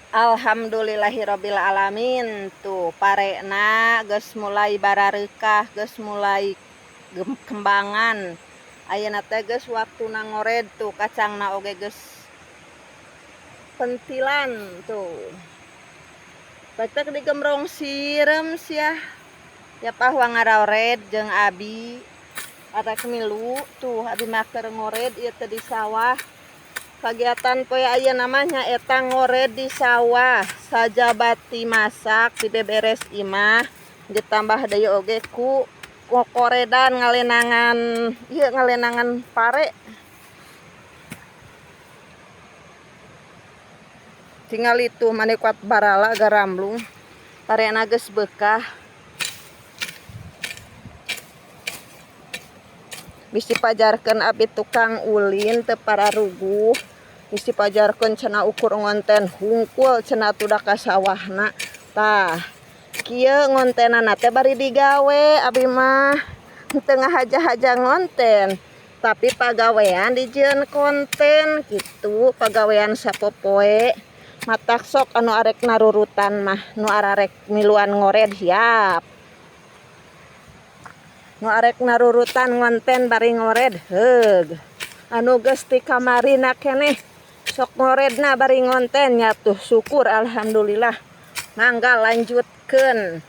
Alhamdulillahirabbil alamin tuh parena geus mulai barareukah, geus mulai kembangan. Ayeuna teh geus waktuna ngored tuh, kacangna oge geus pentilan tuh. Batek digemrong sireum sia. Ya pahwa ngaraored jeung abi. Arek milu tuh abi mah keur ngored ieu teh di sawah. Kagiatan poe ayeuna mah nyaeta ngored di sawah, sajabati masak dibeberes imah, ditambah deui oge ku kokoredan ngalenangan ieu ngalenangan pare. Tingali tuh mani kuat barala garamlung. Parena geus beukah. Bisi pajarkeun abi tukang ulin teu pararuguh. Bisi pajarkeun cenah ukur ngonten hungkul cenah atuh da ka sawahna. Tah, kieu ngontenana teh bari digawe abi mah. Teu ngahaja-haja ngonten, tapi pagawean dijieun konten kitu, pagawean sapopoe. Matak sok anu arek narurutan mah, nu ararek miluan ngored siap. Nu arek narurutan ngonten bari ngored heug. Anu geus ti kamarina keneh sok ngoredna bari ngonten nya tuh, syukur alhamdulillah. Mangga lanjutkeun.